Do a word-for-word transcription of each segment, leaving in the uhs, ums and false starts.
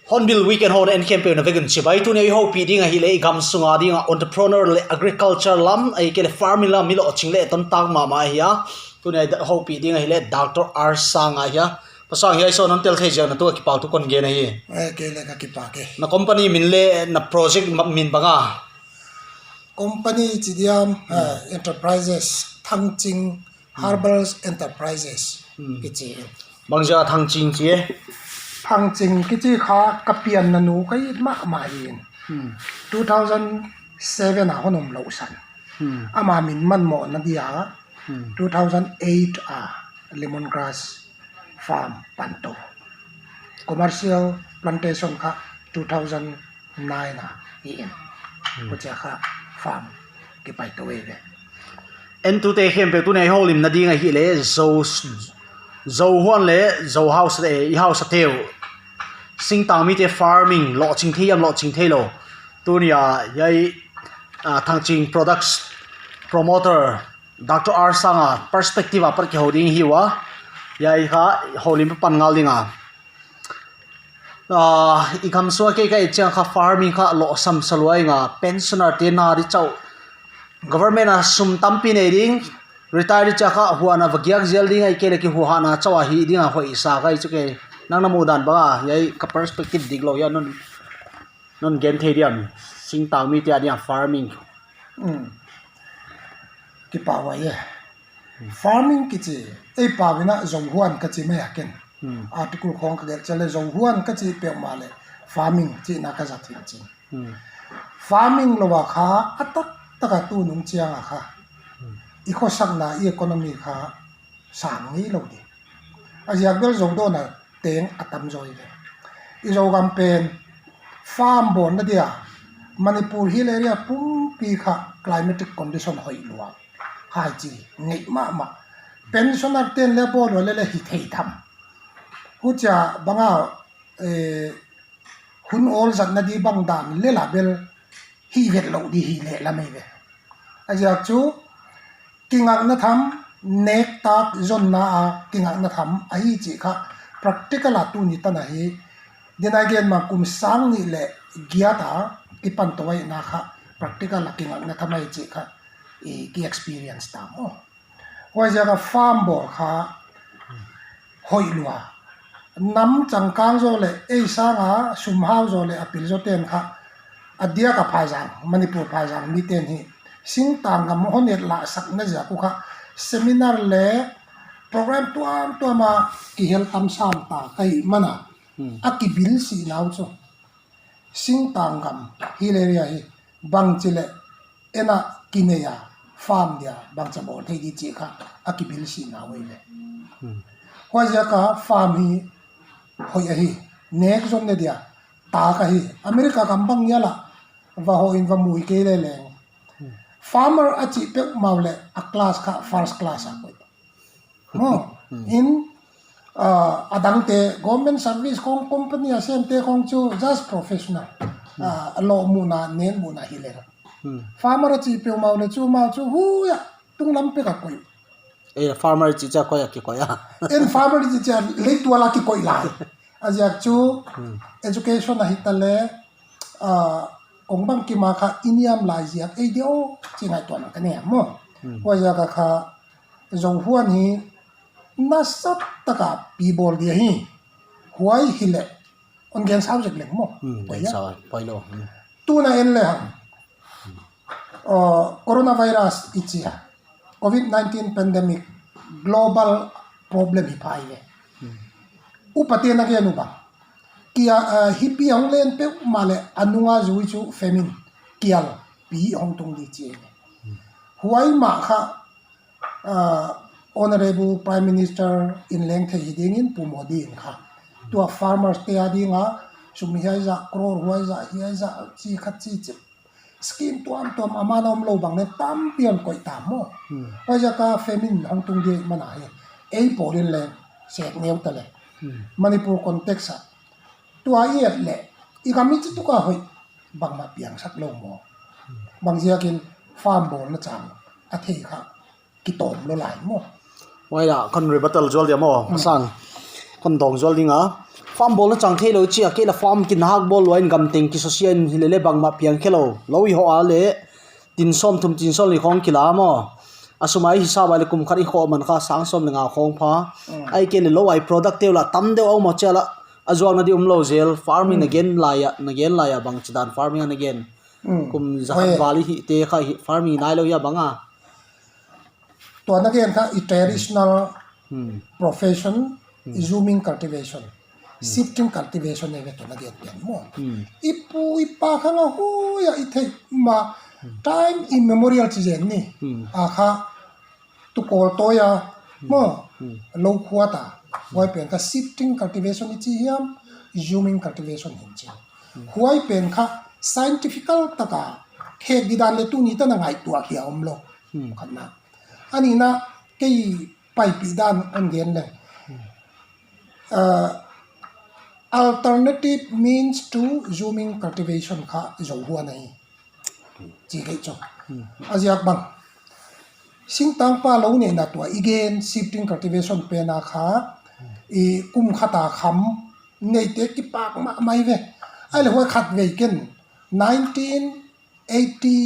Hornbill Weekend hon en khempeuh na vek un chibai. Tuni a i houpih ding ahihleh i gam sunga dinga entrepreneur leh agriculture lam, ahihkeileh farming lam mi lohching leh tontak mahmah ahi a. Tuni a i houpih ding ahihleh Doctor R Sanga ahi a. Pa Sang, hiai sawt non tel thei ziak na tu a kipak thu kon gen ahi. Eh, kei leng ka kipak e. Na company min leh na project ma-, min bang a? Company chi diam, hmm, ah, enterprises, Thangching, hmm, Herbal Enterprises, hmm, kichi. Bangziak Thangching chi e? Thangching kichi kha ka pianna nu ka it mahmah in. Hmm. Two thousand seven a hon omlouhsan. Hmm. Ama min manmohna dia, hmm, two thousand eight a lemongrass farm pan tou. Commercial plantation kha two thousand nine a hi in. Hmm. Huchia kha farm kipai tou ve. Entute khempeuh tuni a i houlimna ding ahihleh Zo, Zo huan leh Zo hausa, eh, i hausa teu. Singtangmite farming lohching thei hiam lohching theilou. Tuni a hiai, ah, Thangching Products Promoter Doctor R Sanga perspective apat kihou ding hi ua. Hiai kha houlim pan ngal ding a. Ah, i gam sunga kei ka et chiang kha farming kha lohsam sa lua ing a, pensioner te na di chauh. Government a sum tampi nei ding, retire di chiang kha huan a va giak zel ding ahihkeileh kihuhna chauh a hih ding a hoih sa ka hi chu kei. Nang na muhdan bang a, hiai ka perspective diklou hiam non, non gen thei diam, singtangmite a dia farming. Hmm. Kipak huai e. Farming kichi, ei pau in a Zo huan ka chi mai a ken. Hmm. Article khong ka gelh chiang leh Zo huan ka chi peuhmah leh farming chihna ka zat hi chin. Hmm. Farming lou a kha, a taktak a tunung chiang a kha, hmm, i khosakna, i economy kha sang ngeilou di. A ziak bel Zo dawn a teng a tam zaw ve. I Zogam pen farm bawlna dia Manipur Hill Area pumpi kha climatic condition hoih lua. Hai chi, ngeih mahmah. Pensioner ten leng bawl lua leh leng hi thei tham. Huchia bang a, eh, hun awl zatna di bang dan leh la bel hi vet lou di hi leh la mai ve. A ziak chu, kingakna tham, nek tak zonna a kingakna tham ahi chih kha practical a tuni tan a hi. Dinai gen ma kum sang nih leh giat a kipan tou ahihna kha practical a kingakna tham ahi chih kha i ki experience ta maw. Huaiziak a farm bawl kha hoih lua. Nam changkang zaw leh, ei sanga sum hau zaw leh a pil zaw ten kha, a diak a phaizang, Manipur phaizang miten hi singtang gam hon et lahsakna ziak uh kha seminar leh program tuamtuam a kihel tam sam ta ka hih man a, hmm, a kibilsih nau chu singtang gam Hill Area hi bangchi leh en a kinei a farm dia bangchi bawl thei di chih kha a kibilsih nau ahi ve. Hmm. Huaiziak a farm hi hoih ahi, nek zonna dia tak ahi. America gam bang ngial a va hoh in va mu kei leh leng. Hmm. Farmer a chih peuhmah leh a class kha first class a koih. Maw, hmm, in, ah, a dangte, government service khong, company a semte khong chu just professional. Hmm. Ah, a lou muhna, nen muhna hi leh. Hmm. Farmer a chih peuhmah leh chu amau chu huai a tunglam pek a koih. Eh, farmer chih chiang koih a kikoih a. En farmer chih chiang lei tual a kikoih lai. A ziak chu, hmm, education a hita leh, ah, kong bang kima kha i niam lai ziak ei di aw, chih ngaihtuahna ka nei a maw. Hmm. Huaiziak a kha, Zo huan hi nasataka pi bawl dia hi. Huai hileh, hon gen sau zek leng maw. Hmm, poilou. Gen sau, poilou. Hmm. Tuna en lehang. Uh, coronavirus i chi a. Covid nineteen pandemic, global problem hi phai ve. Hmm. Upaten a gen uh bang, kia, uh, hipi hong len peuhmah leh a nunga zui chu famine, kial, pi hong tung di chi. Huai mah kha, uh, Honorable Prime Minister in leng thei hi dingin Pu Modi in kha, tua farmers te a dinga sum hiai zah, crore huai zah, hiai zah chi khat chi chi, scheme tuamtuam a man a om lou bang leh tampi hon koih ta maw. Huaiziak a famine hong tung di mana hi, ei pawl in leng sek neu ta leh. Manipur context a tua i et leh, i gam i chi tuk a hoih bangmah piangsak lou maw. Bangziakin farm bawlna chang a thei kha kitawm lou lai maw. Huai a, kon rebuttal zual dia maw, Sang. Kon dawng zual ding a. Farm bawlna chang theilou chi a, kei la farm kinhak bawl lua in gam teng kisosia in hi lele bangmah piang khe lou. Lou i hoh a leh, tin sawm thum, tin sawm li khawng kila maw. A sum a i hisap a leh kum khat i khoh man kha sang sawm leh nga khawng pha. Ahihkeileh lou a i product te uh la tam deuh a om a chia la. A zuakna di om lou zel, farming na gen lai a, na gen lai a bangchidan farming a na gen. Kum zakhat val i hihte kha hi, farming nai lou hia bang a. Tua na gen kha i traditional profession, i zooming cultivation, shifting cultivation e ve tua na gen pian maw. I pu i pa kha nga huai a i theih mah, time immemorial chi zen ni. A kha tu kawl tawi a maw, lou khuat a. Huai pen kha shifting cultivation i chi hiam, zooming cultivation hin chi. Huai pen kha scientifical taka khek di dan leh tuni tan a ngaihtuah khia om lou. Khatna. A nihna, kei paipih dan hon gen leng. Uh, alternative means to zooming cultivation kha zou huan ahi. Chi kei chu. A ziak bang, singtangpa lou neihna tua i gen shifting cultivation pen a kha, i kum khat a kham neite kipak mahmah ve. Ahihleh huai khat vei ken nineteen eighty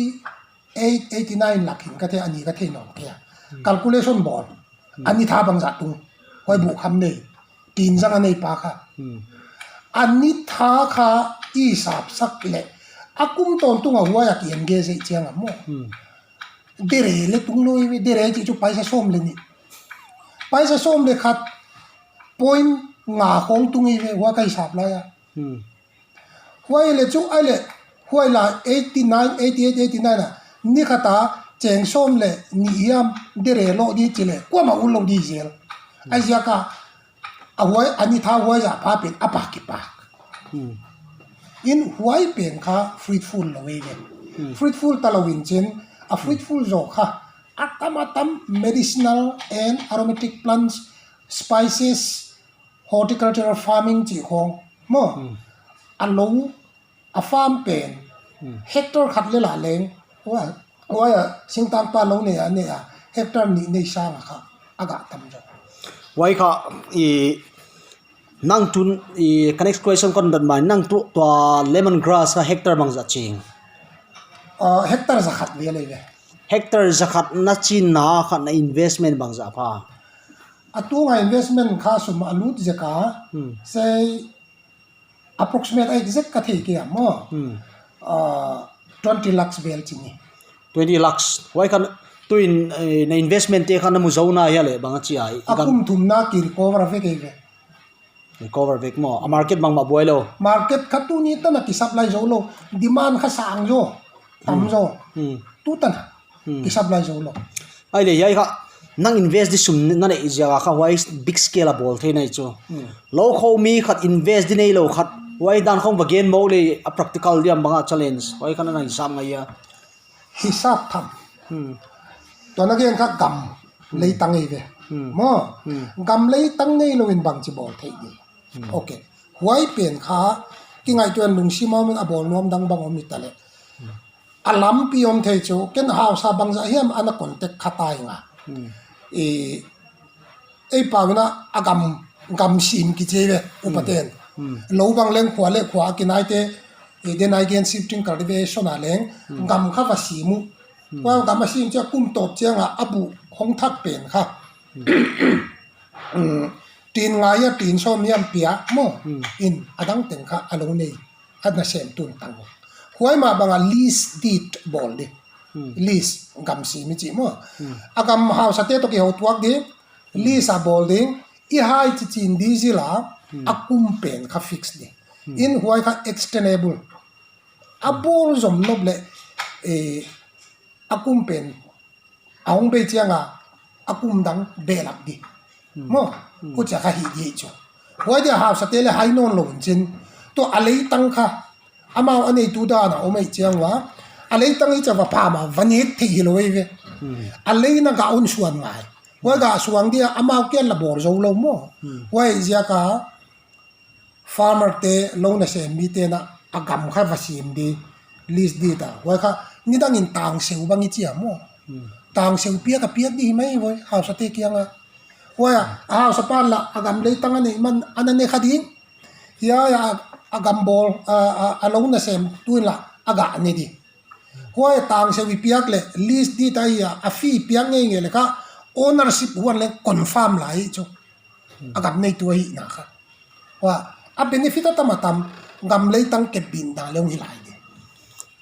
eight, eighty nine lak hin ka thei, a ni ka thei nawn kei a. Calculation bawl. A ni tha bangzah tung. Huai buh kham nei. Tin zang a nei pa kha. A ni tha kha i sapsak leh, a kum tawntung a huai a ki engage chiang a maw. Dere leh tung lou i ve, dere chi chu paisa sawm leh nih. Paisa sawm leh khat point nga khawng tung i ve, huai ka hisap lai a. Huai leh chu, ahihleh, huai la eighty nine, eighty eight, eighty nine a, ni khat a cheng sawm leh nih hiam dere lou di chi leh, kuamah ut lou di zel. Ahi ziak a, a huai, a ni tha huai zah pha pen a pak kipak. In huai pen kha fruitful lou ei ve. Fruitful ta lou in chin, a fruitful zaw kha, a tam a tam medicinal and aromatic plants, spices, horticultural farming chi khawng maw. A lou, a farm pen, hectare khat leh la leng, huai, huai a singtangpa lou nei a, nei a, hectare nih nei sang a kha, a gah tam zaw. Huai kha, i, nang tun, i, ka next question kon dot mai, nang tu, tua lemon grass kha hectare bangzah ching? Ah, hectare zakhat vel ei ve. Hectare zakhat na chinna kha na investment bangzah pha? A tunga investment kha sum a lut zek a, sei approximate a exact ka thei kei a maw. Ah, twenty lakhs vel chi ni. Twenty lakhs. Huai kha tuin, eh, na investment te kha na mu zou na hia leh bang a chi ai. A kum thumna ki recover vek ei ve. Recover vek maw. A market bangmah buai lou. Market kha tuni tan a ki supply zou lou. Demand kha sang zaw. Tam zaw. Tu tan a ki supply zou lou. Ahihleh hiai kha, nang invest di sum na neih ziak a kha huai big scale a bawl thei nai chu. Lou khou mi khat invest di neilou khat, huai dan khawng va gen mawk leh a practical diam bang a challenge. Huai kha na nang hisap ngai a. Hisap tham. Tua na gen kha gam leitang ei ve. Maw, gam leitang neilou in bangchi bawl thei di. Ok. Huai pen kha, kingaihtuah lungsim a mun a bawl nuam dang bang om i ta leh. A lampi om thei chu, ken hausa bangzah hiam ana contact kha tai nga. I, ei pau in a gam, gam sim kichi ve, upaten. Lou bang leng khua leh khua a kinai te, i, den ai gen shifting cultivation a leng, gam kha va sim uh. Huai gam a sim chia kum tawp chiang a, a buh hong thak pen kha. Tin nga a tin sawm hiam pia maw. In, a dang teng kha a lou nei. A na sem tun tang. Huai mah bang a lease deed bawl di. Lease gam sim i chi maw. A gam hausa te toh kiho tuak di. Lease a bawl ding. I hai chi chin di zil a. A kum pen kha fix di. In huai kha extendable. A bawl zom nop leh, eh, a kum pen a hong bei chiang a, a kum dang behlap di. Maw, huchia kha hi di chu. Huai dia hausate leh hai nawn lou in chin. Tua a leitang kha, amau a neitu dan a om ei chiang ua. A leitang i chia va pham a, va nit thei hilou ei ve. A leina gah un suan ngai. Huai gah suang dia amau kiang la bawl zou lou maw. Huai ziak a farmer te, lou nasem mite'n a gam kha va sim di, lease di ta. Huai kha nidang in tang seu bang i chi a maw. Tang seu piak a piak di mai huai, hausate kiang a. Huai a, a hausapa'n la a gam leitang a neih man ana ne kha ding. Hiai a, a gam bawl, a, a, a lou nasem tu'n la a gah ne di. Huai tang seu i piak leh, lease di ta hi a, a fee piak ngeingei leh kha, ownership huan leng confirm lai chu. A gam neitu ahihna kha. Huai, a benefit a tam a tam, gam leitang kep bing dan leng hi lai di.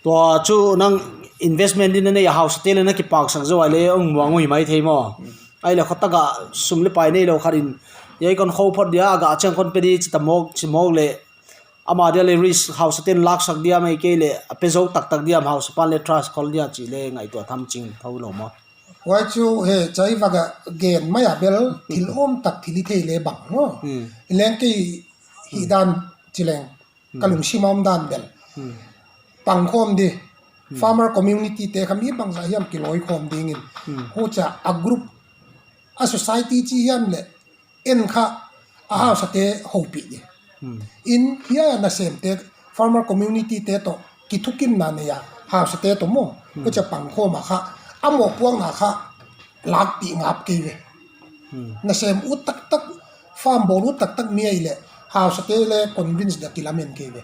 Tua chu nang investment di na nei a hausate leh na kipaksak zaw a leh hong muang uh hi mai thei maw. Ahihleh khotak a sum leh pai neilou khat in, hiai kon khou phot dia, a gah chiang kon pe di chi ta mawk, chi mawk leh, ama dia leh risk hausate'n laksak dia mai kei leh, a pe zou taktak dia, hausapa'n leh trust khol dia chih leh ngaihtuah tham ching thou lou maw. Huai chu he chai va gen mai a bel thil om tak thil i thei leh bang maw. Leng kei hih dan chi leng ka lungsim a om dan bel. Pangkhawm di. Farmer community te kha mi bangzah hiam kilawi khawm ding in. Huchia a group, a society chi hiam leh en kha a hausate houpih di. In hiai a nasemte, farmer community te toh kithukimna nei a, hausate toh maw. Huchia pangkhawm a kha, a mohpuakna kha lakpih ngap kei ve. Nasem ut taktak, farm bawl ut taktak mi ahihleh, hausate leh convince dia kilamen kei ve.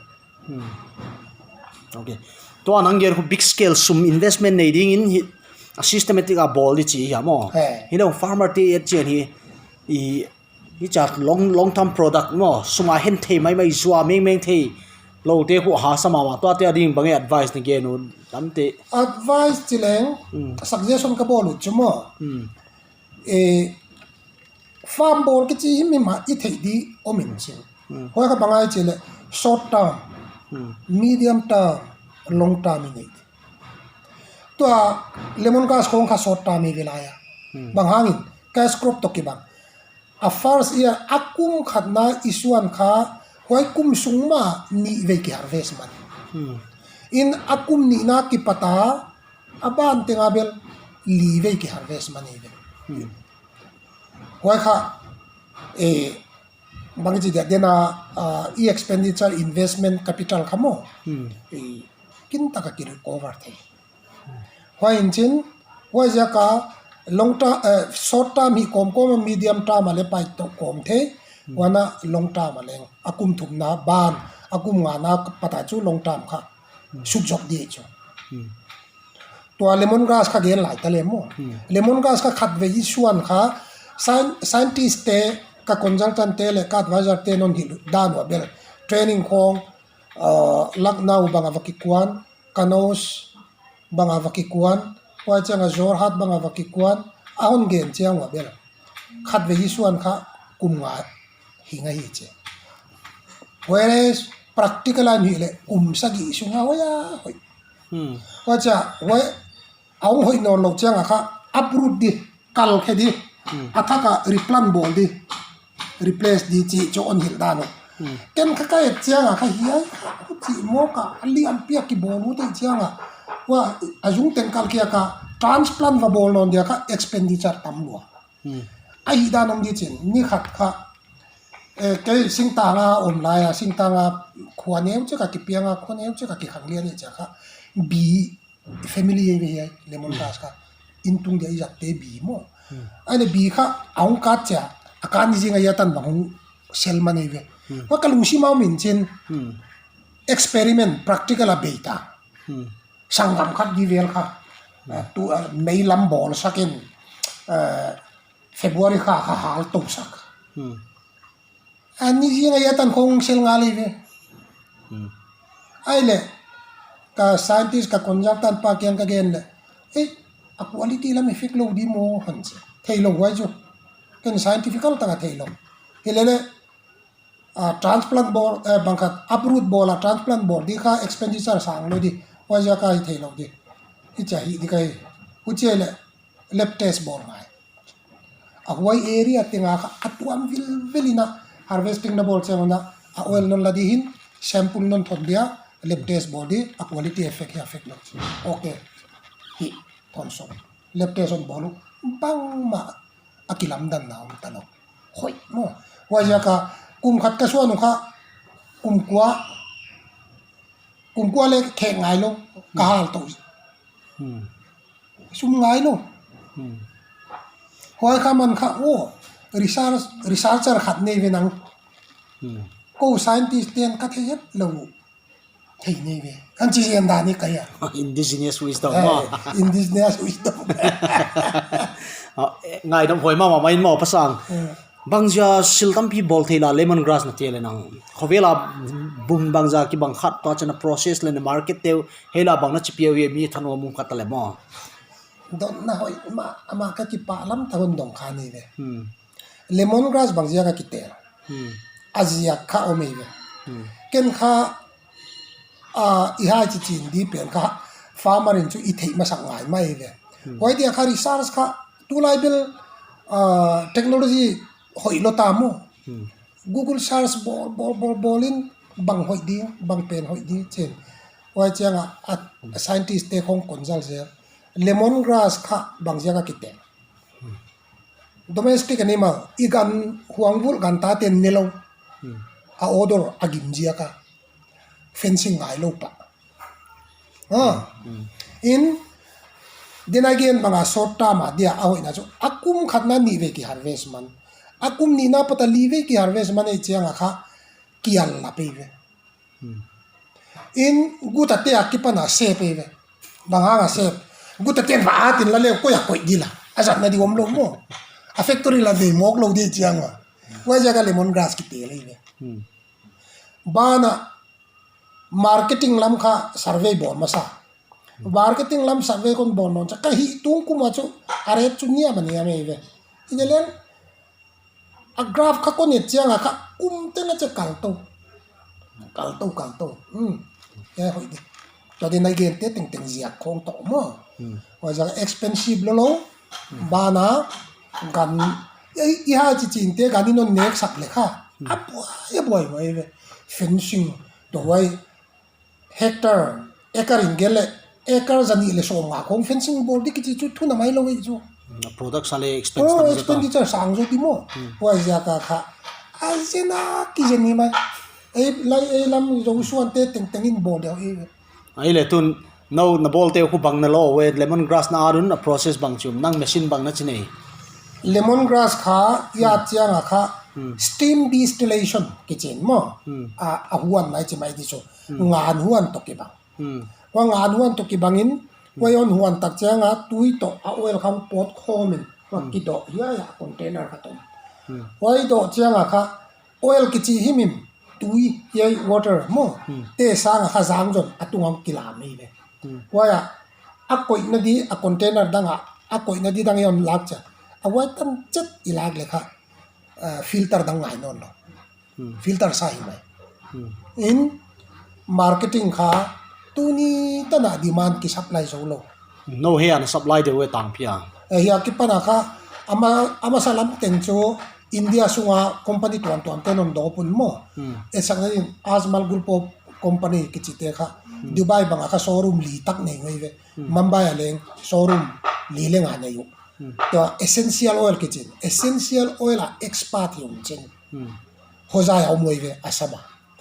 Okay. Tua nang gen khu big scale sum investment nei ding in hi, a systematic a bawl di chi hia maw. Hileh farmer te et chian hi, i, i chat long, long term product maw, sum a hen thei maimai, zua mengmeng thei lou te khu hasa mahmah, tuate a ding bang e advice na gen uh, tamte. Advice chi leng, suggestion ka bawl uh chu maw. Eh, farm bawl kichi himhim a i theih di om in chin. Huai kha bang ahia chih leh short term, medium term, long term i nei. Tua lemon grass khong kha short term i ve lai a. Bang hangin, cash crop toh kibang. A first year, a kum khatna i suan kha, huai kum sung mah nih vei ki harvest man. In a kum nihna kipat a, a ban teng a bel li vei ki harvest man i ve. Huai kha, eh, bangchi dia dena, ah, i expenditure investment capital kha maw. Eh, kintak a ki recover thei. Huai in chin, huai ziak a long term, eh, short term hi kawmkawm a medium term a leh pai toh kawm thei. Huan a long term a leng, a kum thumna ban, a kum ngana pat a chu long term kha suk zop di chu. Tua lemon grass kha gen lai ta leh maw. Lemon grass kha khatvei i suan kha, scien-, scientist te, ka consultant te leh ka advisor te non hilh dan ua bel. Training khong, ah, Lucknow bang a va kikuan, Kanauj bang a va kikuan, huai chiang a Jorhat bang a va kikuan, a hon gen chiang ua bel. Khatvei i suan kha kum nga hing ahi chi. Whereas practical a hih leh kum sagih sung a hoih a hoih. Huai chia, huai a hong hoih nawn lou chiang a kha uproot di, kal khe di, a thak a replant bawl di, replace di chih chu hon hilh dan uh. Ken kha ka et chiang a kha hiai kha, huchi mawk a, a lianpi a kibawl ut ei chiang a. Huai, a zung teng kal kia kha, transplant va bawl nawn dia kha expenditure tam lua. Ahihdan om di chin, ni khat kha, eh, kei singtang a om lai a, singtang a khua neu chik a kipiang a, khua neu chik a kikhang lian ei chia kha, bi family ei ve hiai, lemon grass kha. Intung dia i zat te bi maw. Ahihleh bi kha, a hong kat chia, a kan ni zing a i a tan bang hong sel man ei ve. Huai ka lungsim a om in chin, experiment, practical a bei ta. Sanggam khat di vel kha. Ah, tu, ah, mei lam bawl sak in, ah, February kha kha hal tou sak. A ni zing a i a tan khong sel ngal ei ve. Ahihleh, ka scientist ka consultant pa kiang ka gen leh, eh, a quality lam effect lou di maw hon chi. Theilou huai chu. Ken scientifical tak a theilou. Hilele, a transplant bawl, eh, bang khat uproot bawl a transplant bawl di kha expenditure sang lou di. Huaiziak a hi theilou di. Hichia hi di ka hi. Huchia leh lab test bawl ngai. A huai area teng a kha a tuam vilvel in a harvesting na bawl chiang un a oil non la di hin sample non thon dia lab test bawl di a quality affect hi affect lou. Okay. Hi thon sawm. Lab test hon bawl uh bangmah a kilamdanna om talou. Hoih maw. Huaiziak a kum khat ka suan uh kha kum kua, kum kua leh khek ngai lou ka hal tou. Hmm. Sum ngai lou. Hmm. Huai kha man kha, oh, research, researcher khat nei ve nang. Hmm. Kou scientist ten ka thei hetlou. Thei nei ve. Kan chi zen dan ni ka hia. Indigenous wisdom, eh, maw. Indigenous wisdom. Ah, eh, ngaidam huai mahmah mai maw pasang. Eh. Bangzia sil tampi bawl thei la lemon grass na te leh nang. Khovel a bung bangzia kibang khat tua chiang a process leh na market te uh, hiai la bang na chi pia uh mi thanuam um khat leh maw. Dotna hoih mah, amah ka kipahlam ta hun dong kha nei ve. Hmm. Lemon grass bangziak a kitel. Hmm. A ziak kha om ei ve. Hmm. Ken kha, ah, i hai chi chin di pen kha farmer in chu i theih masak ngai mai ve. Hmm. Huai dia kha research kha tulai bel, ah, technology hoih lou ta maw. Hmm. Google search bawl, bawl, bawl, bawl in bang hoih di, bang pen hoih di chin. Huai chiang a, a, a scientist te khong kon zal zel. Lemon grass kha bangziak a kitel. Domestic animal, i gan huang vul gan ta ten ne lou. Hmm. A odor a gim ziak a. Fencing ngai lou pah. Ah. Hmm. In, then again, bang a short term a dia a hoihna chu. A kum khat na nih vei ki harvest man. A kum nihna pat a li vei ki harvest man ei chiang a kha kial la pei ve. Hmm. In guta te a kipan a sep ei ve. Bang hang a sep. Guta ten va a tin la leh koi a koih di la. A zatna di om lou maw. A factory la di mawk lou di chiang a. Huaiziak a lemon grass kitel ei ve. Hmm. Banah marketing lam kha survey bawl masa. Marketing lam survey kon bawl nawn chiang a kha hi tung kum a chu a rate chu niam a niam ei ve. I de leng a graph kha kon et chiang a kha kum teng a che kal tou. Kal tou, kal tou. Hmm. Ke hoih di. Tua di na gen te tengteng ziak khong tou maw. Hmm. Huaiziak expensive lou lou. Hmm. Banah gan, i, i hai chi chin te gan i non nek sak leh kha. Hmm. A buai, a buai huai ve. Fencing. Tua huai hectare, acre in gel leh, acre zanih leh sawmnga khong fencing bawl di kichi chu thu na mai lou ei chu. Hmm, a product sa leh expense. Oh, tam zata. Expenditure sang zou di maw. Hmm. Huaiziak a kha. A zen a kizen ni mai. Ei lai ei lam Zosuan te tengteng in bawl deuh ei. Ei leh tun, nou na bawl te khu bang na lou ve, lemon grass na adun a process bang chi om, nang machine bang na chi nei. Lemon grass kha, ya chiang a kha, hmm, steam distillation kichin maw. Hmm. A, a huan nai chi mai di chu. Hmm. Ngan huan toh kibang. Hmm. Huai ngan huan toh kibang in, hmm, huai hon huan tak chiang a tui toh a oil kha pot khawm in, huai, hmm, kidoh hiai a container kha toh. Hmm. Huai doh chiang a kha oil kichi himhim tui hiai water maw. Hmm. Te sang a kha zang zon a tung a kilam ei ve. Hmm. Huai a, a koihna di a container dang a, a koihna di dang ei hon lak chiang a. A huai tan chet i lak leh kha, eh, filter dang ngai nawn lou. Hmm. Filter sa hi mai. Hmm. In marketing kha tuni tan a demand ki supply zou lou. Nou hiai a na supply deuh ve tangpi a. Eh, hiai a kipan a kha ama, ama sa lam teng chu India sung a company tuamtuam te non dawp un maw. Hmm. Eh, sak na in Ajmal Gulpo company kichi te kha. Hmm. Dubai bang a kha showroom li tak nei uh ei ve. Hmm. Mumbai a leng showroom li leh nga nei uh. Hmm. Tua essential oil kichin. Essential oil a expert hi um chin. Hmm. Hojai a om uh ei ve, Assam a.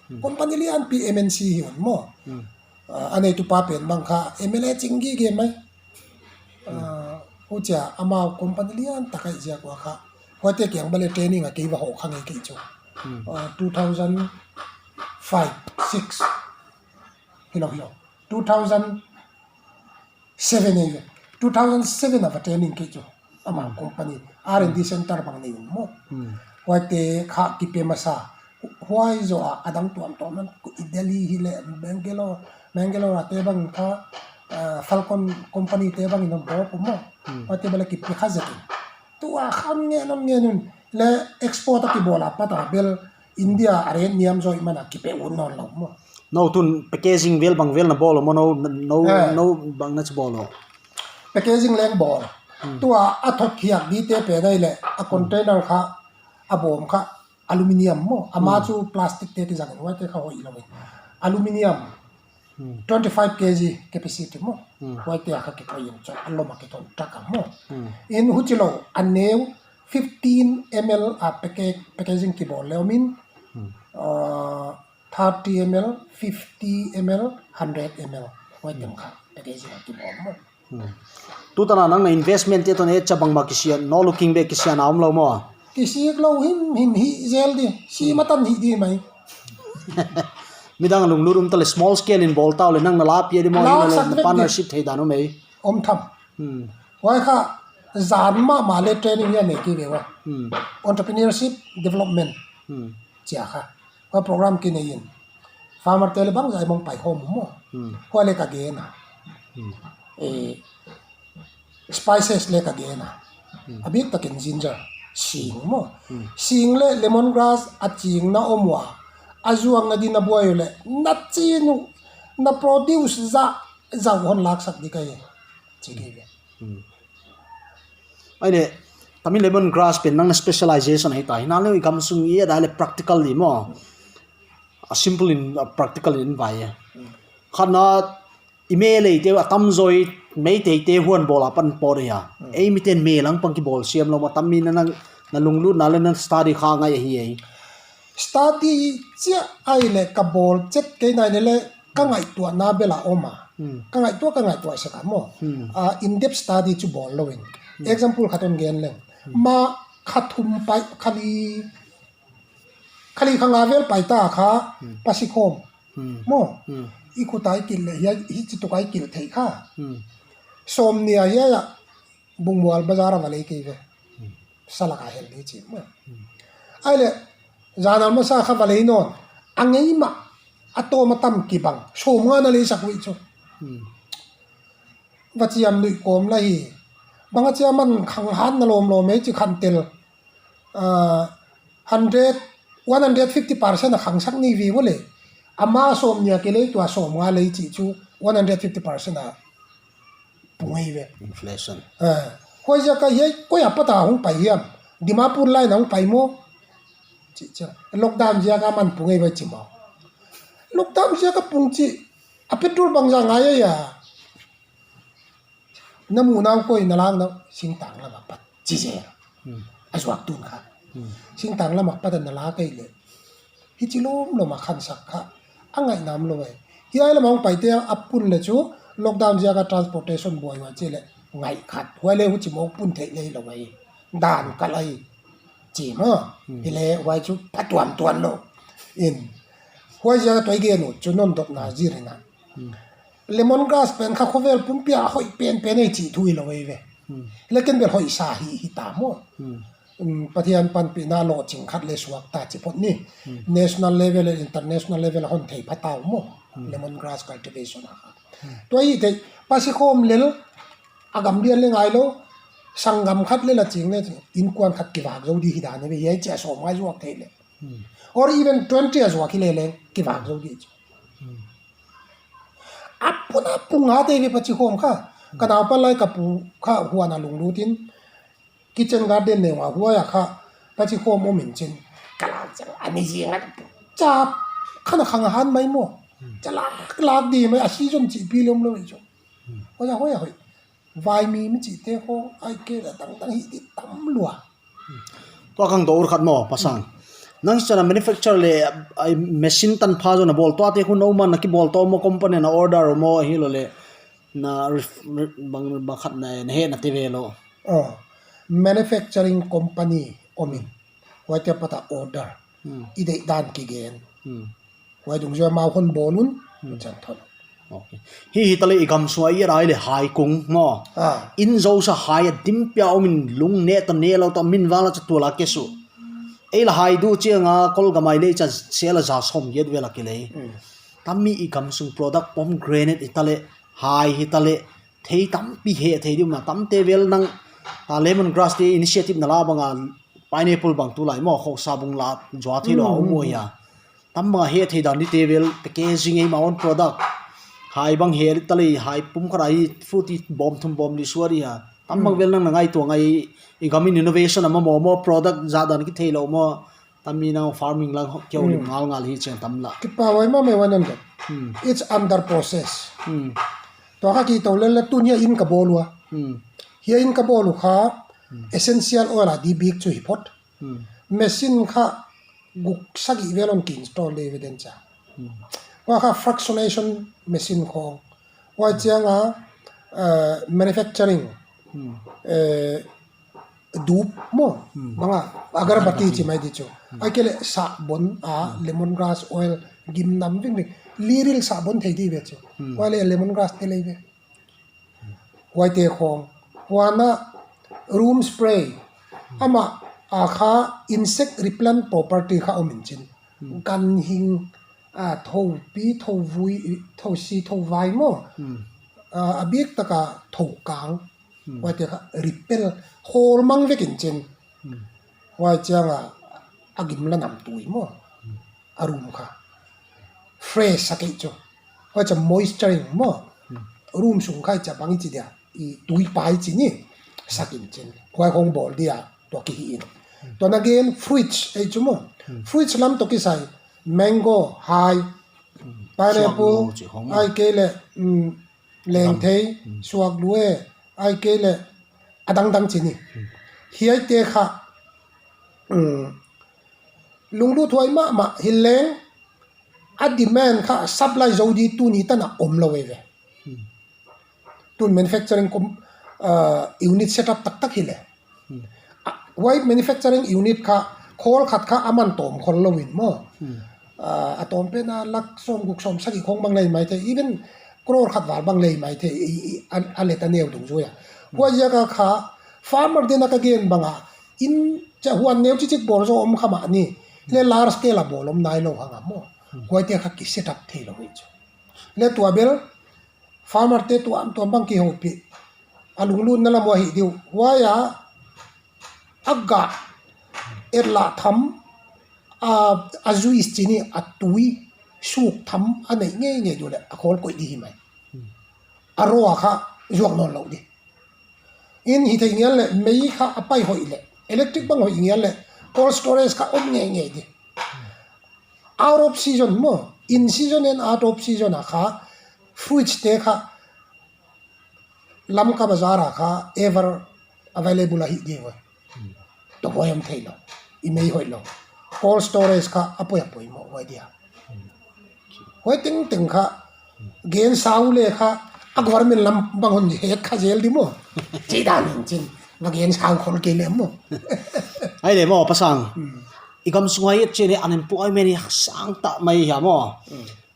Hmm. Company lianpi M N C hi un maw. Hmm. Ah, a neitu pa pen bang kha M L A ching gige mai. Hmm. Ah, huchia amau company lian tak ahih ziak ua kha. Huaite kiang bang leh training a kei va hoh kha ngei kei chu. Hmm. Ah, two thousand five, six. Hilou, hilou. Two thousand seven ei ve. Two thousand seven a va training kei chu. Ama, hmm, company R and D, hmm, center bang nei un maw. Hmm. Huaite kha kipe masa. Huai zoh a adang tuamtuam nan ku i Delhi hi leh Bangalore, Bangalore a te bang kha, ah, Falcon company te bang in hon dawp uh maw. Hmm. Huaite bang leh kipe kha zek in. Tua khan ngen un ngen un leh export a kibawl a pat a bel India a rate niam zaw i mana kipe un nawn lou maw. No tun packaging vel bang vel na bawl maw, no, no, Eh. no bang na chi bawl. Packaging leng bawl. Hmm. Tua a thot khiak di te pen ahihleh, a container kha, a bawm kha, aluminium maw. Ama Hmm. chu plastic te kizang in, huaite kha hoih lou in. Aluminium, Hmm. twenty-five K G capacity maw. Hmm. Huaite a kha kikoih in chu, a lom a kiton truck a maw. Hmm. In huchilou, a neu fifteen M L a package, packaging kibawl leh om in, Hmm. uh, thirty M L, fifty M L, hundred M L. Huaite Hmm. kha packaging a kibawl maw. Hmm. Tutan a nang na investment te toh ne cha bangmah kisian, no looking back kisian a om lou maw. Kisik lou himhim hi zel di, si Hmm. matan hi di mai. Midang lunglut um ta leh small scale in bawl ta uleh nang na la pia di maw, Lak hileh sak na vek di. Partnership thei dan om ei. Om tham. Hmm. Huai kha, zan mahmah leh training hia nei kei ve ua. Hmm. Entrepreneurship development. Hmm. Chia kha. Huai program kinei in. Farmer te leh bangzah i mong pai hom maw. Hmm. Huai leh ka gen a. Hmm. Eh, spices leh ka gen a. Hmm. A biktakin ginger. Sing maw. Hmm. Sing leh lemongrass a chingna om ua. A zuakna di na buai uleh. Na chin uh. Na produce zah. Zah hon laksak di ka hi. Chi kei ve. Hmm. Ahihleh, tami lemongrass pen nang na specialization ahi ta. Himahleh i gamsung i et a leh practical di maw. A simple in, a practical in vai e. Hmm. Khatna i Meitei te a tamzaw i Meitei te huan bawl a pan pawt hia. Hmm. Ei miten mei lang pang kibawl siam lou maw, tammi na nang na lunglutna leh na study kha ngai ahi ei. Study chia ahihleh ka bawl chet kei nai leh ka ngaihtuahna bel a om a. Hmm. Ka ngaihtuah, ka ngaihtuah sek a maw. Hmm. Ah, in-depth study chu bawl lou in. Hmm. Example khat hon gen leng. Hmm. Ma kha thum pai, kha li, kha li kha nga vel pai ta kha, Hmm. pasi khawm. Hmm. Maw. Hmm. I khut a i kilh leh, hiai, hichi tuk a i kilh theih kha. Hmm. Sawmnih a hiai a, Bungmual bazar a va lei kei ve. Hmm. Salak a hel di chi maw. Hmm. Ahihleh, zan a masa kha va lei nawn. A ngei mah, a tawm a tam kibang. Sawmnga na lei sak uh chu. Hmm. Va chiam nuih kawm la hi. Bang a chiam man khang han na lawmlawm ei chi khan tel. Ah, hundred, one hundred fifty percent a khangsak ni ve uleh. Ama sawmnih a kilei tua sawmnga lei chih chu one hundred fifty percent a pung ei ve. Inflation. Ah, huaiziak a hiai koi a pat a hong pai hiam. Dimapur line a hong pai maw. Chih, chih. Lockdown ziak a man pung ei ve chi maw. Lockdown ziak a pung chih. A petrol bangzah ngai ei a. Na muhna uh koi na lakna uh, singtang lam a pat chi zel. Hmm. A zuak tun kha. Hmm. Singtang lam a pat a na lak ei leh. Hichi lawmlawm a khangsak kha. A ngaihna om lou ei. Hiai lam a hong paite a pun leh chu, lockdown ziak a transportation buai ua chi leh. Ngai khat. Huai leh huchi mawk pun theih leh lou ei. Dan kal ei. Chi maw. Hmm. Hileh huai chu phatuamtuam lou. In. Huaiziak a tua i gen uh chu non dotna zir in a. Hmm. Lemongrass pen kha khovel pumpi a hoih penpen ei chih thu hilou ei ve. Hmm. Leh ken bel hoihsa hi, hi ta maw. Hmm. Um, Pathian panpihna lohching khat leh suak ta chi phot ni. Hmm. National level leh international level a hon thei pha ta uh maw. Hmm. Lemongrass cultivation a kha. Hmm. Tua hi te, pasi khawm lel, a gam lian leh ngai lou, sanggam khat leh la ching leh, inkuan khat kivak zou di hi dan ei ve, hiai chia sawmnga zuak theih leh. Hmm. Or even twenty a zuak hi leh leng, kivak zou di chu. Hmm. A pun a pung a te ve pasi khawm kha. Ka naupan lai ka pu kha huan a lunglut in. Kitchen garden neu a huai a kha. Pasi khawm om in chin. Ka lak chang a ni zing a. Chap. Kha na khang han mai maw. Cha lak lak di mai a season chih pi lawmlawm ei chu. Hoih a, hoih a, hoih. Vaimim chihte khawng, ai ke la dangdang hi di tam lua. Tua kang dou khat maw, pasang. Nang chana manufacture leh, ai machine tanpha zaw na bawl, tuate khu nou man na kibawl tou maw, company na order maw, hilou leh, na ref-, re-, bang, bang khat na, na hehna te ve lou. Oh, manufacturing company om in, huaite apat a order. Hmm. I deih dan kigen. Hmm. Huai dungzui a amau hon bawl un, Hmm. chan thon. Okay. Hi, hi ta leh i gamsung a i et a leh hai kung maw. Ah. In zosa hai a dim pia om in lung neh ta neh lou ta min val a cha tual a ke su. Ei la hai du chiang a kol gamai leh cha sel a za sawmgiat vel a kilei. Hmm. Tammi i gamsung product pomegranate hi ta leh, hai hi ta leh, thei tampi heh thei di um a, tamte vel nang, ah, lemongrass te initiative na la bang a Pineapple bang tulai maw, khawksa bung la zuak thei lou a om uh hia. Tam bang a heh theih dan di te vel, packaging ei mah own product. Hai bang heh ta leh, hai pum khat a hi fruit i bawm thum bawm li suak di hia. Tam bang vel nang na ngaihtuah ngai, i gam in innovation a maw maw, maw product zat dan kithei lou maw. Tam mi nang farming lang keu lim ngal ngal hi chiang tam la. Kipak huai mahmah, Wanandaw. Hmm. It's under process. Hmm. Tua kha kitou lel le tun hia in ka bawl ua. Hmm. Hia in ka bawl uh kha essential oil a di bik chu hi phot. Hmm. Machine kha guk sagih vel hon ki install le ve den cha. Hmm. Huai kha fractionation machine khong. Huai chiang a, eh, manufacturing, eh, dup maw, bang a, agarbatti chi mai di chu. Ahihkeileh sahbon a, lemongrass oil, gimnam vingving. Liril sahbon thei di ve chu. Huai leh lemongrass te lei ve. Huaite khong. Huan a room spray. Amah a kha insect repellent property kha om in chin. Ganhing, a, thoupi, thouvui, thousi, thouvai maw. A, a bik tak a thoukang. Huaite kha repel, khawl mang vek in chin. Huai chiang a, a gim la nam tui maw. A room kha fresh sa kei chu. Huai cha moisturing maw. Room sung kha cha bang i chi dia, i tui pai chi ni. Sak in chin. Huai khong bawl dia, tua ki hi in. Tua na gen fruits ei chu maw. Fruits lam toh kisai, mango, hai, pineapple, suak lu chi khong maw. Ahihkeileh, mm, lengthei, suak lu e, ahihkeileh, a dangdang chi ni. Hiaite kha, mm, lunglut huai mahmah hi leng, a demand kha supply zou di tuni tan a om lou ve. Tun manufacturing com-, ah, unit setup taktak hi leh. A, huai manufacturing unit kha, khawl khat kha a man tawm khol lou in maw. Ah, a tawm pen a lak sawm guk sawm sagih khong bang lei mai thei, even crore khat val bang lei mai thei, i, i, a, a let a neu dungzui a. Huai ziak a kha, farmer den a ka gen bang a, in cha huan neu chichik bawl zaw om kha mah ni, leh large scale a bawl om nai lou hang a maw. Huaite kha ki setup thei lou hi chu. Leh tua bel, farmer te tuamtuam bang kihoupih. A lunglutna lam uh ahi di uh. Huai a, a gah, et lah tham, a, a juice chi ni a tui, suk tham, a neih ngeingei di uh leh, a khawl koih di hi mai. A raw a kha, zuak nawn lou di. In hithei ngial leh, mei kha a pai hoih leh, electric bang hoih ngial leh, cold storage kha om ngeingei di. Out of season maw, in season and out of season a kha, fruits te kha, Lamka bazar a kha, ever available ahi di uh. Tua huai om thei lou, i mei hoih lou. Cold storage kha, a poi a poimoh huai dia. Huai tengteng kha, gen sau leh kha, a government lam bang hon het kha zel di maw. Chi dan in chin, va gen sau khol kei leh maw. Ai leh maw, Pa Sang. I gam sung a i et chiang leh unemployment i sang ta mai hia maw.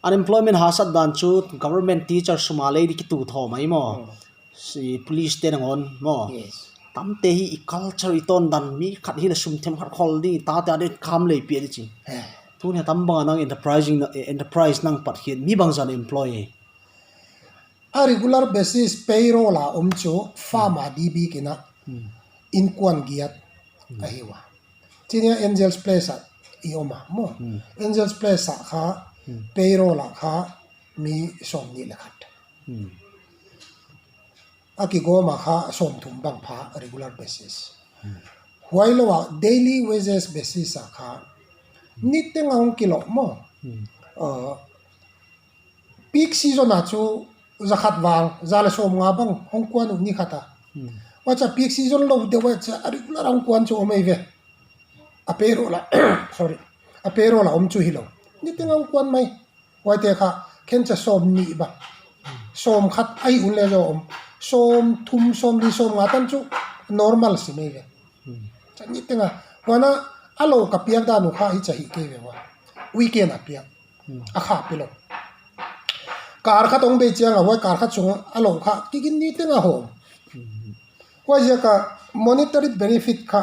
Unemployment hahsat dan chu government teacher sum a lei di kitu thaw mai maw. Si police te nangawn maw. Yes. Tamte hi i culture i tawn dan mi khat hi leh sum them khat khol di, tate a di kham lei pia di chi. Eh. Tun hia tam bang a nang enterprising na, eh, enterprise nang pat hiat mi bangzah na employ e. A regular basis payroll a om chu farm a di bik in a inkuan giat ahi ua. Chi ni a Angels Place a i om a maw. Angels Place a kha payroll a kha mi sawmnih leh khat. A kigawm a kha sawmthum bang pha regular basis. Huai lou a daily wages basis a kha niteng a hong kiloh maw. Uh, peak season a chu za khat val, za leh sawmnga bang hong kuan uh ni khat a. Huai cha peak season lou deuh a cha a regular hong kuan chu om ei ve. A payroll a, sorry. A payroll a om chu hilou. Niteng a hong kuan mai. Huaite kha, khen cha sawmnih bang. Sawmkhat ahi un leh zaw om. Sawmthum, sawmli, sawmnga tan chu normal si mai ve. Cha niteng a. Huan a, a lou ka piak dan uh kha hicha hi kei ve ua. Weekend a piak. A kha pi lou. Kar khat hong bei chiang a, huai kar khat sung a lou kha, kigin niteng a hawm. Huai ziak a monetary benefit kha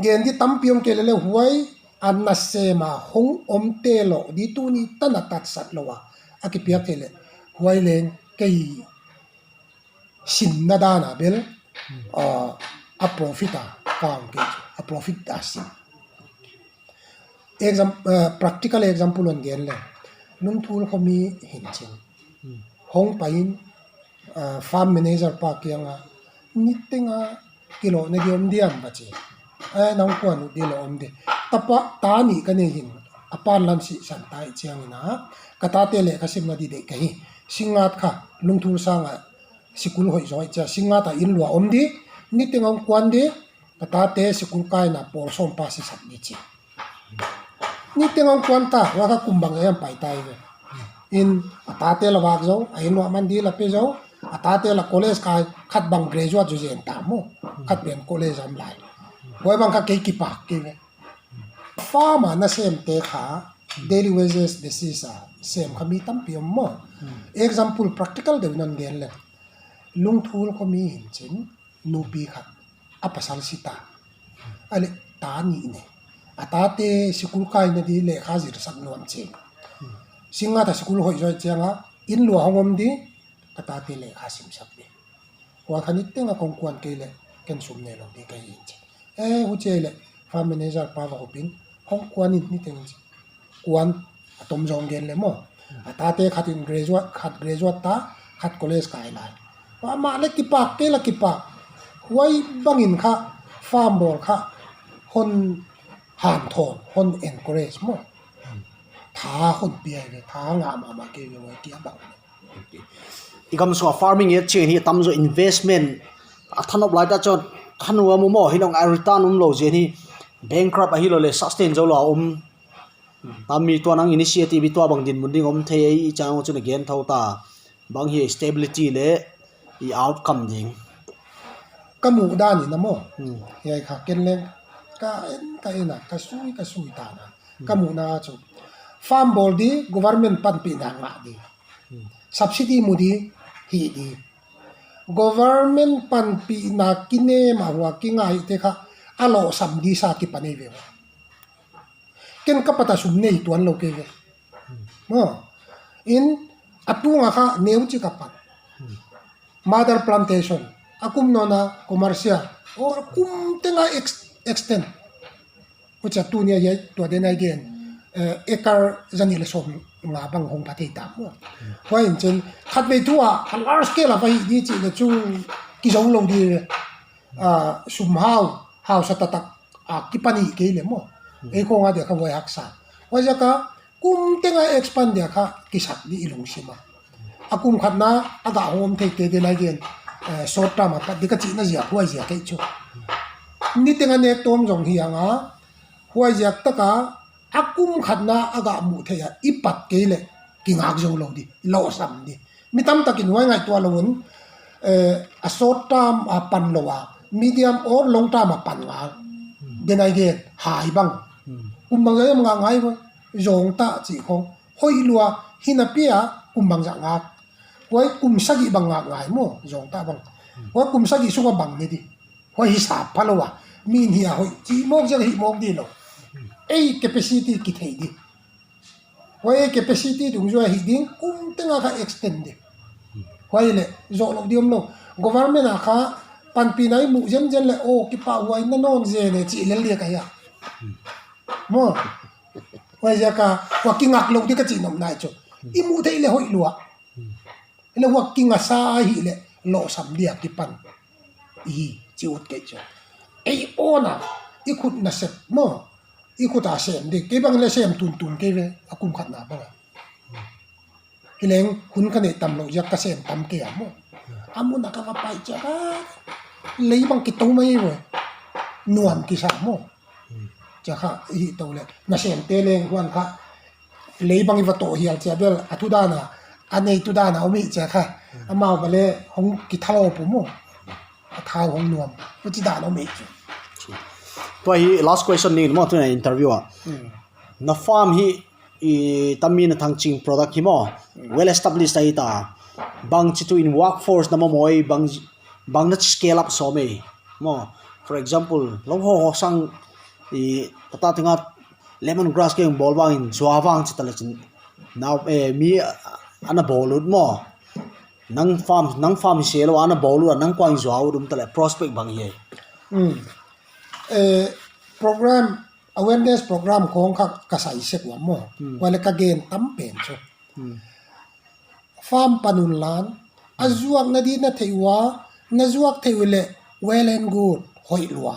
gen di tampi om kei leh leh huai a nasem a hong om te lou di tuni tan a tatsat lou a. A kipiak kei leh huai leng kei sinna dan a bel, ah, a profit a ka hong kei chu. a profit a sim. Exam, uh, practical example hon gen le, Lungthul khomi hi'n chin. Hong pai in, uh, farm manager pa kiang a, "Niteng a kilawhna di om diam?" va chi. "Eh, nang kuan ut di lou om di. Tapa, ta nih ka nei hi," a pan lam sih san ta hi chiang in a, "Ka tate lehkha simna di deih ka hi. Singngat kha, Lungthul sang a sikul hoih zaw hi chia, Singngat a inn lua om di. Niteng a hong kuan di, ka tate sikul kaina pawl sawm pa sisak di," chi. Niteng a hong kuan ta, huai kha kum bang hiam pai ta hi ve. In, a tate la vak zaw, a inn lua man di la pe zaw, a tate la college kai, khat bang graduate zaw zen ta maw, khat pen college a om lai. Huai bang kha kei kipak kei ve. Farm a na sem te kha, daily wages basis a sem kha mi tampi om maw. Example practical deuh in hon gen le, Lungthul khomi hi'n chin, nupi khat, a pasal si ta. A leh ta nih nei. A tate sikul kaina di lehkha zilsak nuam chi. Singngat a sikul hoih zaw hi chiang a, inn lua hong om di, ka tate lehkha simsak di. Huai kha niteng a kong kuan kei le, ken sum nei lou di ka hi chi. Eh, huchi le, farm manager pa va hopin, "Hong kuan in niteng," chi. Kuan, a tom zong gen le maw. A tate khat in graduate, khat graduate ta, khat college kai lai. Huai mah le kipak kei la kipak. Huai bang in kha, farm bawl kha, hon hanthawn, hon encourage maw. Tha hon pia hi ve, tha ngah mahmah kei ve, huai kia bang. I gam sung a farming et chiang hi a tam zaw investment a thanop lai ta chuan thanuam maw, hi nong a return um lou zen hi, bankrupt a hi lou le sustain zo lou a um. Tam mi tuan ang initiative i tuah bang dinmun ding om thei ei i chang chu na gen tho ta. Bang hi stability le i outcome ding. Ka muh dan in a maw. Hmm. Hiai kha ken leng ka en, ka en a, ka sui, ka sui ta na. Ka muhna chu farm bawl di, government panpihna ngah di. Subsidy mu di, hih di. Government panpihna kinem a hua kingai te kha, a lawhsam di sa kipan ei ve. Ken ka pat a sum nei tuan lou kei ve. Maw. In, a tung a kha neu chik a pat. Mother plantation, a kum nawn a commercial, or a kum teng a ex-, extend. Huchia tuni a hiai tua den a i gen, eh, acre zanih le sawmnga bang hong pha thei ta maw. Huai in chin, khatvei thu a, a large scale a va hih di chih le chu kizo lou di, ah, sum hau, hausa taktak, ah, kipan hi kei le maw. Ei khong a dia kha huai haksa. Huaiziak a, kum teng a expand dia kha kisak di i lungsim a. A kum khatna a gah hawm thei te den a i gen, eh, short term a pat di ka chihna ziak, huai ziak kei chu. Niteng a nek tawm zong hi ang a, huai ziak tak a, a kum khatna a gah muh theih a, i pat kei le, kingak zo lou di, lawhsam di. Mi tam tak in huai ngaihtuah lou un, eh, a short term a pan lou a, medium or long term a pan ngal. Den a i gen, hai bang. Kum bang zah hiam ngak ngai ua, zawng ta chih khong. Hoih lua, hi napi a, kum bang zah ngak. Huai kum sagih bang ngak ngai maw, zawng ta bang. Huai kum sagih sung a bang ni di. Huai hisap pha lou a, mi in hih a hoih, chih mawk ziak hih mawk di lou. Ei capacity kithei di. Huai capacity dungzui a hih ding, kum teng a kha extend di. Huai le, zoh lou di om lou. Government a kha, panpihna i muh zenzen le, oh, kipahhuai na nawn zen e, chih lel di ka hia. Maw. Huaiziak a, hua kingak lou di ka chih nopna chu. I muh theih le hoih lua. Le hua kingasa a hih le, lawhsam dia kipan. I hi, chih ut kei chu. Ei own a, i khut nasep maw. I khut a sem di, kei bang le sem tuntun kei ve, a kum khatna bang a. Hi leng, hun ka neih tam lou ziak ka sem tam kei a maw. A mun a ka va pai chia kha, lei bang kitou mai ve. Nuam kisa maw. Chia kha, i hi tou le, nasem te leng huan kha, lei bang i va toh hial chia bel, a tu dan a, a nei tu dan a om hi chia kha, amau bang le hong kithalawp uh maw. A thau hong nuam, huchi dan om hi chu. Tua hi last question ni maw, tuna interview a. Hmm. Na farm hi, i, tammi na Thangching product hi maw, well established ahi ta. Bangchi tu in workforce na maw maw, bang, bang na scale up sawm e. Maw, for example, lou ho ho sang, i, tata tenga lemon grass keng bawl bang in zuau vang chi ta le chin. Nau, eh, mi, ah, ana bawl ut maw. Nang farm, nang farm se lou ana bawl ut a, nang kuang zuau ut um ta le prospect bang hi. Hmm. Eh, program, awareness program khong kha ka sai sek ua maw. Hmm. Huai leh ka gen tam pen chu. Hmm. Farm pan un lan, a zuakna di na theih ua, na zuak theih uleh well and good, hoih lua.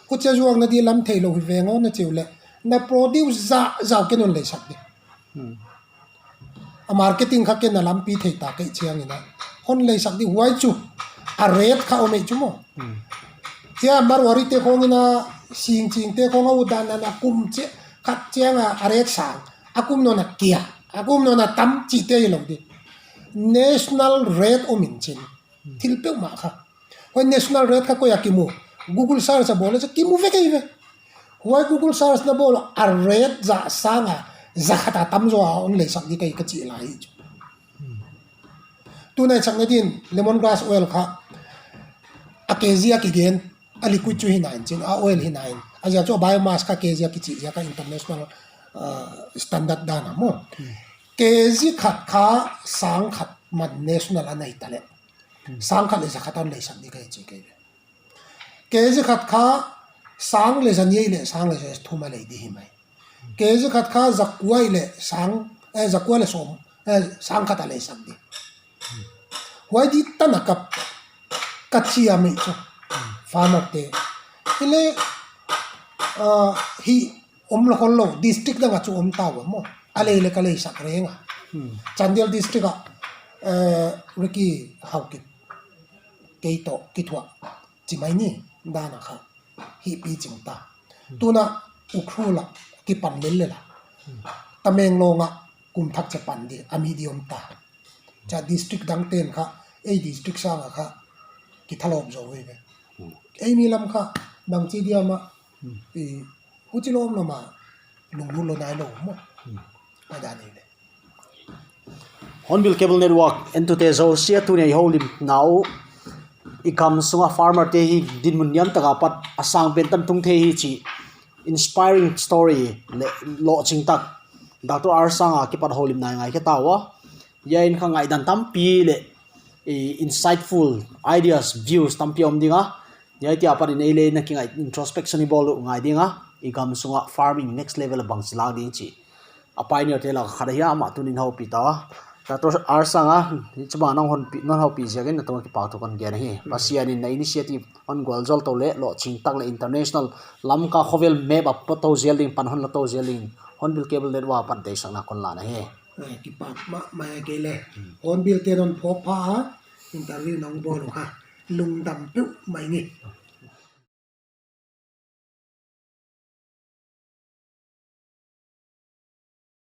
Huchia zuakna di lam theilou hi veng aw na chi uleh, na produce zahzah ken hon leisak di. Hmm. A marketing kha ken na lampi thei ta kei chiangin a, hon leisak di huai chu. A rate kha om ei chu maw. Hmm. Hia Marwari te khong in a, Singching te khong a udan a na kum che, khat chiang a, a rate sang. A kum nawn a kia. A kum nawn a tam chihte hilou di. National rate om in chin. Thil peuhmah kha. Huai national rate kha koia kimu. Google search a bawl a kimu vek ei ve. Huai Google search na bawl a rate zah sang a, zah khat a tam zaw a hon leisak di kei ka chih lai chu. Tunai chakna din, lemongrass oil kha, a K G a kigen, a liquid chu hi nain chin, a oil hi nain. A ziak chu a biomass kha K G a kichi ziak a international, uh, standard dan a maw. Hmm. K G khat kha sang khat man national a nei ta leh. Hmm. Sang khat leh zah khat a hon leisak di kei chi kei. K G khat kha sang leh zaniai leh sang leh zathum a lei di hi mai. K G khat kha zakua leh sang, eh, zakua leh sawm, eh, sang khat a leisak di. Huai di tan a ka, ka chia mai chu. Farmer te. Hileh, ah, hi om lou khol lou, district dang a chu om ta ua maw. A lei leh ka leisak reng a. Hmm. Chandel district a, eh, Ricky Haokip kei toh kithuah chi mai ni, dan a kha. Hih pi ching ta. Hmm. Tuna Ukhrul a kipan lel lel a. Hmm. Tamenglong a kum thak chia pan di, a medium ta. Chia district dang ten kha, ei district sang a kha, kithalawp zaw ve ve. Hmm. Ei mi lam kha, bangchi diam a, hmm, i, huchi lawm lawm a, lunglut lou nai lou maw. Hmm. A dan ei ve. Hornbill Cable Network entute zousia tuni a i houlimna uh, i gam sunga farmer te hi dinmun niam tak apat a sang pen tan tung thei hi chih inspiring story leh lohching tak Doctor R Sanga kipat houlimna i ngaikhe ta ua. Hiai in kha ngaihdan tampi leh, eh, insightful ideas, views tampi om ding a. Hiai apat in ei leng na kingaih introspection i bawl uh ngai ding a. I gam sunga farming next level a bangchi lak ding chih a pioneer te lak a khat ahi a, amah tuni'n houpi ta. Doctor R Sanga, hichibang a non houpi, non houpi ziakin na tungah kipahthu kon gen ahi. Hmm. Pasian in na initiative hon gualzawl tou leh, lohching tak leh international Lamka khovel map a pawt tou zel ding, pan hon la tou zel ding, Hornbill Cable Network apat deihsakna kon la na hi. Eh, kipak mahmah e kei leng. Hmm. Hornbill te'n hon phawk pha a, interview non bawl uh kha. Lungdam peuhmah ing e.